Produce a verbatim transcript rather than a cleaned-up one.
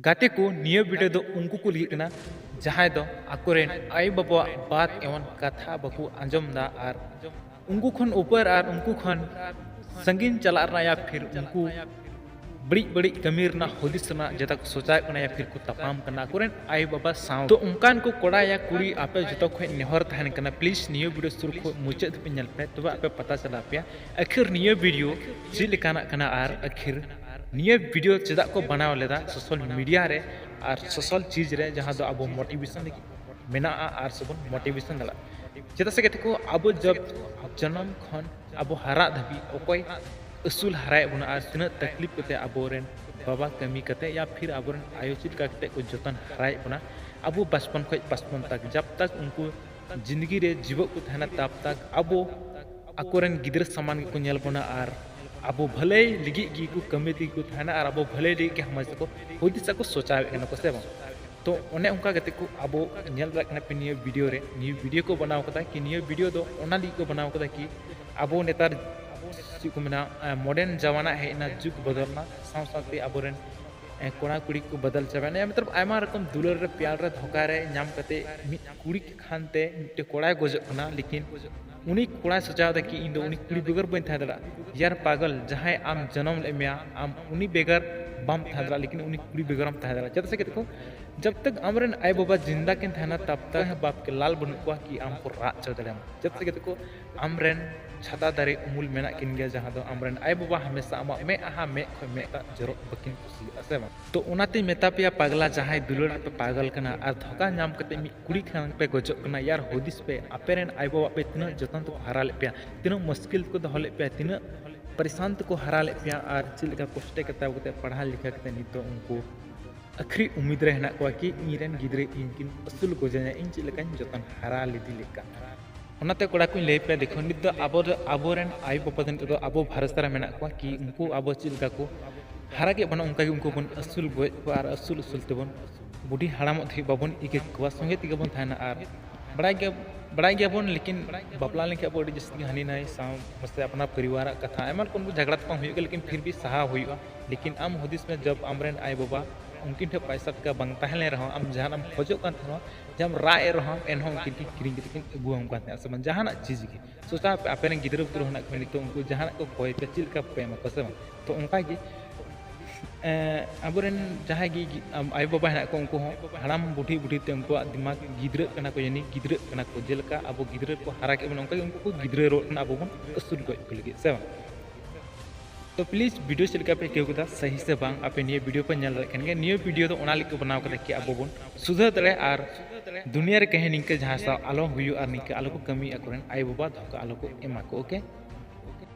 ᱜᱟᱛᱮ ᱠᱚ, ᱱᱤᱭᱟᱹ ᱵᱷᱤᱰᱤᱭᱳ ᱫᱚ ᱩᱱᱠᱩ ᱠᱚ ᱞᱟᱹᱜᱤᱫ ᱠᱟᱱᱟ, ᱡᱟᱦᱟᱸᱭ ᱫᱚ ᱟᱠᱚᱨᱮᱱ ᱟᱭᱳ ᱵᱟᱵᱟᱣᱟᱜ ᱵᱟᱛ ᱮᱢᱟᱱ ᱠᱟᱛᱷᱟ ᱵᱟᱠᱚ ᱟᱸᱡᱚᱢ ᱮᱫᱟ ᱟᱨ ᱩᱱᱠᱩ ᱠᱷᱚᱱ ᱩᱯᱟᱹᱨ ᱟᱨ ᱩᱱᱠᱩ ᱠᱷᱚᱱ ᱥᱟᱺᱜᱤᱧ ᱪᱟᱞᱟᱜ ᱨᱮᱱᱟᱜ ᱭᱟ ᱯᱷᱤᱨ ᱩᱱᱠᱩ ᱵᱟᱹᱲᱤᱡ ᱵᱟᱹᱲᱤᱡ ᱠᱟᱹᱢᱤ ᱨᱮᱱᱟᱜ ᱦᱩᱫᱤᱥ ᱨᱮᱱᱟᱜ ᱡᱮᱴᱟ ᱠᱚ ᱥᱚᱪᱟᱭᱮᱫ ᱠᱟᱱᱟ ᱭᱟ ᱯᱷᱤᱨ ᱠᱚ ᱛᱟᱯᱟᱢ ᱠᱟᱱᱟ ᱟᱠᱚᱨᱮᱱ ᱟᱭᱳ ᱵᱟᱵᱟ ᱥᱟᱶ᱾ ᱛᱚ ᱚᱱᱠᱟᱱ ᱠᱚ ᱠᱚᱲᱟ ᱭᱟ ᱠᱩᱲᱤ, ᱟᱯᱮ ᱡᱚᱛᱚ ᱠᱷᱚᱱ ᱱᱮᱦᱚᱨ ᱛᱟᱦᱮᱱ ᱠᱟᱱᱟ, ᱯᱞᱤᱡ ᱱᱤᱭᱟᱹ ᱵᱷᱤᱰᱤᱭᱳ ᱥᱩᱨ ᱠᱷᱚᱱ ᱢᱩᱪᱟᱹᱫ ᱫᱷᱟᱹᱵᱤᱡ ᱧᱮᱞ ᱯᱮ, ᱛᱚᱵᱮ ᱟᱯᱮ ᱯᱟᱛᱟ ᱪᱟᱞᱟᱜ ᱯᱮᱭᱟ ᱟᱹᱠᱷᱤᱨ ᱱᱤᱭᱟᱹ ᱵᱷᱤᱰᱤᱭᱳ ᱪᱮᱫ ᱞᱮᱠᱟᱱᱟᱜ ᱠᱟᱱᱟ ᱟᱨ ᱟᱹᱠᱷᱤᱨ ᱱᱤᱭᱟᱹ ᱵᱷᱤᱰᱤᱭᱳ ᱪᱮᱫᱟᱜ ᱠᱚ ᱵᱮᱱᱟᱣ ᱞᱮᱫᱟ ᱥᱳᱥᱟᱞ ᱢᱤᱰᱤᱭᱟ ᱨᱮ ᱟᱨ ᱥᱳᱥᱟᱞ ᱪᱤᱡᱽ ᱨᱮ, ᱡᱟᱦᱟᱸ ᱫᱚ ᱟᱵᱚ ᱢᱳᱴᱤᱵᱷᱮᱥᱚᱱ ᱞᱟᱹᱜᱤᱫ ᱢᱮᱱᱟᱜᱼᱟ ᱟᱨ ᱥᱮᱵᱚᱱ ᱢᱳᱴᱤᱵᱷᱮᱥᱚᱱ ᱫᱟᱲᱮᱭᱟᱜᱼᱟ᱾ ᱪᱮᱫᱟᱜ ᱥᱮ ᱜᱟᱛᱮ ᱠᱚ, ᱟᱵᱚ ᱡᱚᱵ ᱡᱚᱱᱚᱢ ᱠᱷᱚᱱ ᱟᱵᱚ ᱦᱟᱨᱟᱜ ᱫᱷᱟᱹᱵᱤᱡ ᱚᱠᱚᱭ ᱟᱹᱥᱩᱞ ᱦᱟᱨᱟᱭᱮᱫ ᱵᱚᱱᱟ ᱟᱨ ᱛᱤᱱᱟᱹᱜ ᱛᱟᱠᱞᱤᱯ ᱠᱟᱛᱮ ᱟᱵᱚᱨᱮᱱ ᱵᱟᱵᱟ ᱠᱟᱹᱢᱤ ᱠᱟᱛᱮ ᱭᱟ ᱯᱷᱤᱨ ᱟᱵᱚᱨᱮᱱ ᱟᱭᱳ ᱪᱮᱫ ᱞᱮᱠᱟ ᱠᱟᱛᱮ ᱠᱚ ᱡᱚᱛᱚᱱ ᱦᱟᱨᱟᱭᱮᱫ ᱵᱚᱱᱟ, ᱟᱵᱚ ᱵᱟᱪᱯᱚᱱ ᱠᱷᱚᱱ ᱯᱟᱪᱯᱚᱱ ᱛᱟᱠ, ᱡᱟᱵ ᱛᱟᱠ ᱩᱱᱠᱩ ᱡᱤᱱᱫᱜᱤ ᱨᱮ ᱡᱤᱣᱮᱫ ᱠᱚ ᱛᱟᱦᱮᱱᱟ, ᱛᱟᱵ ᱛᱟᱠ ᱟᱵᱚ ᱟᱠᱚᱨᱮᱱ ᱜᱤᱫᱽᱨᱟᱹ ᱥᱟᱢᱟᱱ ᱜᱮᱠᱚ ᱧᱮᱞ ᱵᱚᱱᱟ ᱟᱨ ᱟᱵᱚ ᱵᱷᱟᱹᱞᱟᱹᱭ ᱞᱟᱹᱜᱤᱫ ᱜᱮᱠᱚ ᱠᱟᱹᱢᱤ ᱛᱮᱜᱮ ᱠᱚ ᱛᱟᱦᱮᱱᱟ ᱟᱨ ᱟᱵᱚ ᱵᱷᱟᱹᱞᱟᱹᱭ ᱞᱟᱹᱜᱤᱫ ᱜᱮ ᱦᱟᱢᱮᱥᱟ ᱠᱚ ᱦᱩᱫᱤᱥ ᱟᱠᱚ ᱥᱚᱪᱟᱣᱮᱫ ᱠᱟᱱᱟ ᱠᱚ, ᱥᱮ ᱵᱟᱝ? ᱛᱚ ᱚᱱᱮ ᱚᱱᱠᱟ ᱠᱟᱛᱮ ᱠᱚ ᱟᱵᱚ ᱧᱮᱞ ᱫᱟᱲᱮᱭᱟᱜ ᱠᱟᱱᱟ ᱯᱮ ᱱᱤᱭᱟᱹ ᱵᱷᱤᱰᱤᱭᱳ ᱨᱮ, ᱱᱤᱭᱟᱹ ᱵᱷᱤᱰᱤᱭᱳ ᱠᱚ ᱵᱮᱱᱟᱣ ᱠᱟᱫᱟ ᱠᱤ ᱱᱤᱭᱟᱹ ᱵᱷᱤᱰᱤᱭᱳ ᱫᱚ ᱚᱱᱟ ᱞᱟᱹᱜᱤᱫ ᱠᱚ ᱵᱮᱱᱟᱣ ᱠᱟᱫᱟ ᱠᱤ ᱟᱵᱚ ᱱᱮᱛᱟᱨ ᱪᱮᱫ ᱠᱚ ᱢᱮᱱᱟ, ᱢᱚᱰᱟᱨᱱ ᱡᱟᱢᱟᱱᱟ ᱦᱮᱡ ᱮᱱᱟ, ᱡᱩᱜᱽ ᱵᱚᱫᱚᱞ ᱮᱱᱟ, ᱥᱟᱶ ᱥᱟᱶᱛᱮ ᱟᱵᱚᱨᱮᱱ ᱮ, ᱠᱚᱲᱟ ᱠᱩᱲᱤ ᱠᱚ ᱵᱚᱫᱚᱞ ᱪᱟᱵᱟᱭᱮᱱᱟ, ᱢᱚᱛᱞᱚᱵ ᱟᱭᱢᱟ ᱨᱚᱠᱚᱢ ᱫᱩᱞᱟᱹᱲ ᱨᱮ ᱯᱮᱭᱟᱨ ᱨᱮ ᱫᱷᱳᱠᱟ ᱨᱮ ᱧᱟᱢ ᱠᱟᱛᱮ ᱢᱤᱫ ᱠᱩᱲᱤ ᱠᱷᱟᱱ ᱛᱮ ᱢᱤᱫᱴᱮᱱ ᱠᱚᱲᱟᱭ ᱜᱚᱡᱚᱜ ᱠᱟᱱᱟ, ᱞᱮᱠᱤᱱ ᱩᱱᱤ ᱠᱚᱲᱟᱭ ᱥᱚᱪᱟᱣ ᱮᱫᱟ ᱠᱤ ᱤᱧ ᱫᱚ ᱩᱱᱤ ᱠᱩᱲᱤ ᱵᱮᱜᱚᱨ ᱵᱟᱹᱧ ᱛᱟᱦᱮᱸ ᱫᱟᱲᱮᱭᱟᱜᱼᱟ᱾ ᱭᱟᱨ ᱯᱟᱜᱚᱞ, ᱡᱟᱦᱟᱸᱭ ᱟᱢ ᱡᱚᱱᱚᱢ ᱞᱮᱫ ᱢᱮᱭᱟ, ᱟᱢ ᱩᱱᱤ ᱵᱮᱜᱚᱨ ᱵᱟᱢ ᱛᱟᱦᱮᱸ ᱫᱟᱲᱮᱭᱟᱜᱼᱟ, ᱞᱮᱠᱤᱱ ᱩᱱᱤ ᱠᱩᱲᱤ ᱵᱮᱜᱚᱨᱮᱢ ᱛᱟᱦᱮᱸ ᱫᱟᱲᱮᱭᱟᱜᱼᱟ᱾ ᱪᱮᱫᱟᱜ ᱥᱮ ᱜᱟᱛᱮ ᱠᱚ, ᱡᱟᱵ ᱛᱟᱠ ᱟᱢᱨᱮᱱ ᱟᱭᱳ ᱵᱟᱵᱟ ᱡᱤᱱᱫᱟ ᱠᱤᱱ ᱛᱟᱦᱮᱱᱟ, ᱛᱟᱵ ᱛᱟᱠ ᱵᱟᱯ ᱠᱮ ᱞᱟᱞ ᱵᱟᱹᱱᱩᱜ ᱠᱚᱣᱟ ᱠᱤ ᱟᱢ ᱠᱚ ᱨᱟᱜ ᱦᱚᱪᱚ ᱫᱟᱲᱮᱭᱟᱢᱟ᱾ ᱪᱮᱫᱟᱜ ᱥᱮ ᱜᱟᱛᱮ ᱠᱚ, ᱟᱢᱨᱮᱱ ᱪᱷᱟᱛᱟ ᱫᱟᱨᱮ ᱩᱢᱩᱞ ᱢᱮᱱᱟᱜ ᱠᱤᱱ ᱜᱮᱭᱟ, ᱡᱟᱦᱟᱸ ᱫᱚ ᱟᱢᱨᱮᱱ ᱟᱭᱳ ᱵᱟᱵᱟ ᱦᱟᱢᱮᱥᱟ ᱟᱢᱟᱜ ᱢᱮᱫᱦᱟ ᱢᱮᱫ ᱠᱷᱚᱱ ᱢᱮᱫ ᱫᱟᱜ ᱡᱚᱨᱚᱜ ᱵᱟᱹᱠᱤᱱ ᱠᱩᱥᱤᱭᱟᱜᱼᱟ, ᱥᱮ ᱵᱟᱝ? ᱛᱚ ᱚᱱᱟᱛᱮᱧ ᱢᱮᱛᱟ ᱯᱮᱭᱟ ᱯᱟᱜᱽᱞᱟ, ᱡᱟᱦᱟᱸᱭ ᱫᱩᱞᱟᱹᱲ ᱨᱮᱯᱮ ᱯᱟᱜᱚᱞ ᱠᱟᱱᱟ ᱟᱨ ᱫᱷᱳᱠᱟ ᱧᱟᱢ ᱠᱟᱛᱮ ᱢᱤᱫ ᱠᱩᱲᱤ ᱠᱷᱟᱱ ᱯᱮ ᱜᱚᱡᱚᱜ ᱠᱟᱱᱟ, ᱭᱟᱨ ᱦᱩᱫᱤᱥ ᱯᱮ, ᱟᱯᱮ ᱨᱮᱱ ᱟᱭᱳ ᱵᱟᱵᱟ ᱯᱮ ᱛᱤᱱᱟᱹᱜ ᱡᱚᱛᱚᱱ ᱛᱮᱠᱚ ᱦᱟᱨᱟ ᱞᱮᱫ ᱯᱮᱭᱟ, ᱛᱤᱱᱟᱹᱜ ᱢᱩᱥᱠᱤᱞ ᱛᱮᱠᱚ ᱫᱚᱦᱚ ᱞᱮᱫ ᱯᱮᱭᱟ, ᱛᱤᱱᱟᱹᱜ ᱯᱟᱨᱤᱥᱟᱱ ᱛᱮᱠᱚ ᱦᱟᱨᱟ ᱞᱮᱫ ᱯᱮᱭᱟ ᱟᱨ ᱪᱮᱫ ᱞᱮᱠᱟ ᱠᱚᱥᱴᱮ ᱠᱟᱛᱮ ᱟᱹᱜᱩ ᱠᱟᱛᱮ ᱯᱟᱲᱦᱟᱣ ᱞᱮᱠᱷᱟ ᱠᱟᱛᱮ ᱱᱤᱛᱚᱜ ᱩᱱᱠᱩ ᱟᱹᱠᱷᱨᱤ ᱩᱢᱤᱫ ᱨᱮ ᱦᱮᱱᱟᱜ ᱠᱚᱣᱟ ᱠᱤ ᱤᱧ ᱨᱮᱱ ᱜᱤᱫᱽᱨᱟᱹ ᱤᱧ ᱠᱤᱱ ᱟᱹᱥᱩᱞ ᱜᱚᱡᱟᱹᱧᱟ, ᱤᱧ ᱪᱮᱫ ᱞᱮᱠᱟᱧ ᱡᱚᱛᱚᱱ ᱦᱟᱨᱟ ᱞᱮᱫᱮ ᱞᱮᱠᱟ᱾ ᱚᱱᱟᱛᱮ ᱠᱚᱲᱟ ᱠᱚᱧ ᱞᱟᱹᱭ ᱯᱮᱭᱟ, ᱫᱮᱠᱷᱚ, ᱱᱤᱛ ᱫᱚ ᱟᱵᱚ, ᱟᱵᱚᱨᱮᱱ ᱟᱭᱳ ᱵᱟᱵᱟ ᱫᱚ ᱱᱤᱛᱚᱜ ᱫᱚ ᱟᱵᱚ ᱵᱷᱟᱨᱚᱥᱟ ᱨᱮ ᱢᱮᱱᱟᱜ ᱠᱚᱣᱟ ᱠᱤ ᱩᱱᱠᱩ ᱟᱵᱚ ᱪᱮᱫ ᱞᱮᱠᱟ ᱠᱚ ᱦᱟᱨᱟ ᱠᱮᱫ ᱵᱚᱱᱟ, ᱚᱱᱠᱟ ᱜᱮ ᱩᱱᱠᱩ ᱵᱚᱱ ᱟᱹᱥᱩᱞ ᱜᱚᱡ ᱠᱚᱣᱟ ᱟᱨ ᱟᱹᱥᱩᱞ ᱟᱹᱥᱩᱞ ᱛᱮᱵᱚᱱ ᱵᱩᱰᱷᱤ ᱦᱟᱲᱟᱢᱚᱜ ᱫᱷᱟᱹᱵᱤᱡ ᱵᱟᱵᱚᱱ ᱤᱠᱟᱹ ᱠᱚᱣᱟ, ᱥᱚᱸᱜᱮ ᱛᱮᱜᱮ ᱵᱚᱱ ᱛᱟᱦᱮᱱᱟ᱾ ᱟᱨ ᱵᱟᱲᱟᱭ ᱜᱮᱭᱟ, ᱵᱟᱲᱟᱭ ᱜᱮᱭᱟᱵᱚᱱ, ᱞᱮᱠᱤᱱ ᱵᱟᱯᱞᱟ ᱞᱮᱱᱠᱷᱟᱱ ᱟᱵᱚ ᱟᱹᱰᱤ ᱡᱟᱹᱥᱛᱤ ᱜᱮ ᱦᱟᱹᱱᱤ ᱱᱟᱹᱭ ᱥᱟᱶ ᱢᱟᱥᱮ ᱟᱯᱱᱟᱨ ᱯᱚᱨᱤᱵᱟᱨᱟᱜ ᱠᱟᱛᱷᱟ, ᱟᱭᱢᱟ ᱨᱚᱠᱚᱢ ᱠᱚ ᱡᱷᱟᱜᱽᱲᱟ ᱛᱟᱯᱟᱢ ᱦᱩᱭᱩᱜ ᱜᱮᱭᱟ, ᱞᱮᱠᱤᱱ ᱯᱷᱤᱨ ᱵᱷᱤ ᱥᱟᱦᱟᱣ ᱦᱩᱭᱩᱜᱼᱟ᱾ ᱞᱮᱠᱤᱱ ᱟᱢ ᱦᱩᱫᱤᱥ ᱢᱮ, ᱡᱚᱵ ᱟᱢᱨᱮᱱ ᱟᱭᱳ ᱵᱟᱵᱟ ᱩᱱᱠᱤᱱ ᱴᱷᱮᱱ ᱯᱚᱭᱥᱟ ᱴᱟᱠᱟ ᱵᱟᱝ ᱛᱟᱦᱮᱸ ᱞᱮᱱ ᱨᱮᱦᱚᱸ, ᱟᱢ ᱡᱟᱦᱟᱱᱟᱜ ᱮᱢ ᱠᱷᱚᱡᱚᱜ ᱠᱟᱱ ᱛᱟᱦᱮᱱᱟ, ᱡᱟᱦᱟᱸᱢ ᱨᱟᱜ ᱮᱫ ᱨᱮᱦᱚᱸ, ᱮᱱᱦᱚᱸ ᱩᱱᱠᱤᱱ ᱠᱤᱱ ᱠᱤᱨᱤᱧ ᱠᱟᱛᱮ ᱠᱤᱱ ᱟᱹᱜᱩᱣᱟᱢ ᱠᱟᱱ ᱛᱟᱦᱮᱸᱫ᱾ ᱥᱮ ᱵᱟᱝ, ᱡᱟᱦᱟᱱᱟᱜ ᱪᱤᱡᱽ ᱜᱮ, ᱥᱳᱪᱟᱣ ᱯᱮ, ᱟᱯᱮ ᱨᱮᱱ ᱜᱤᱫᱽᱨᱟᱹ ᱯᱤᱫᱽᱨᱟᱹ ᱦᱮᱱᱟᱜ ᱠᱚᱣᱟ ᱱᱤᱛᱚᱜ, ᱩᱱᱠᱩ ᱡᱟᱦᱟᱱᱟᱜ ᱠᱚ ᱠᱚᱭ ᱯᱮ, ᱪᱮᱫ ᱞᱮᱠᱟ ᱯᱮ ᱮᱢᱟ ᱠᱚᱣᱟ, ᱥᱮ ᱵᱟᱝ? ᱛᱚ ᱚᱱᱠᱟ ᱜᱮ ᱮᱸ, ᱟᱵᱚᱨᱮᱱ ᱡᱟᱦᱟᱸᱭ ᱜᱮ ᱜᱤ- ᱟᱢ- ᱟᱭᱳᱼᱵᱟᱵᱟ ᱦᱮᱱᱟᱜ ᱠᱚ, ᱩᱱᱠᱩ ᱦᱚᱸ ᱦᱟᱲᱟᱢ ᱵᱩᱰᱷᱤ ᱵᱩᱰᱷᱤ ᱛᱮ ᱩᱱᱠᱩᱣᱟᱜ ᱫᱤᱢᱟᱜᱽ ᱜᱤᱫᱽᱨᱟᱹᱜ ᱠᱟᱱᱟ ᱠᱚ, ᱡᱟᱹᱱᱤᱡ ᱜᱤᱫᱽᱨᱟᱹᱜ ᱠᱟᱱᱟ ᱠᱚ᱾ ᱡᱮᱞᱮᱠᱟ ᱟᱵᱚ ᱜᱤᱫᱽᱨᱟᱹ ᱠᱚ ᱦᱟᱨᱟ ᱠᱮᱫ ᱵᱚᱱᱟ, ᱚᱱᱠᱟ ᱜᱮ ᱩᱱᱠᱩ ᱠᱚ ᱜᱤᱫᱽᱨᱟᱹ ᱨᱚᱜ ᱠᱟᱱᱟ ᱟᱵᱚ ᱵᱚᱱ ᱟᱹᱥᱩᱞ ᱜᱚᱡ ᱠᱚ ᱞᱟᱹᱜᱤᱫ, ᱥᱮ ᱵᱟᱝ? ᱛᱚ ᱯᱞᱤᱡᱽ, ᱵᱷᱤᱰᱤᱭᱳ ᱪᱮᱫ ᱞᱮᱠᱟ ᱯᱮ ᱟᱹᱭᱠᱟᱹᱣ ᱠᱮᱫᱟ, ᱥᱟᱹᱦᱤ ᱥᱮ ᱵᱟᱝ? ᱟᱯᱮ ᱱᱤᱭᱟᱹ ᱵᱷᱤᱰᱤᱭᱳ ᱯᱮ ᱧᱮᱞ ᱫᱟᱲᱮᱭᱟᱜ ᱠᱟᱱ ᱜᱮᱭᱟ᱾ ᱱᱤᱭᱟᱹ ᱵᱷᱤᱰᱤᱭᱳ ᱫᱚ ᱚᱱᱟ ᱞᱟᱹᱜᱤᱫ ᱠᱚ ᱵᱮᱱᱟᱣ ᱠᱟᱫᱟ ᱠᱤ ᱟᱵᱚ ᱵᱚᱱ ᱥᱩᱫᱷᱟᱹᱨ ᱫᱟᱲᱮᱭᱟᱜᱼᱟ ᱟᱨ ᱫᱩᱱᱤᱭᱟᱹ ᱨᱮ ᱠᱟᱹᱦᱱᱤ ᱱᱤᱝᱠᱟᱹ ᱡᱟᱦᱟᱸ ᱥᱟᱶ ᱟᱞᱚ ᱦᱩᱭᱩᱜ ᱟᱨ ᱱᱤᱝᱠᱟᱹ ᱟᱞᱚ ᱠᱚ ᱠᱟᱹᱢᱤ, ᱟᱠᱚᱨᱮᱱ ᱟᱭᱳᱼᱵᱟᱵᱟ ᱫᱷᱳᱠᱟ ᱟᱞᱚ ᱠᱚ ᱮᱢᱟ ᱠᱚ, ᱳᱠᱮ?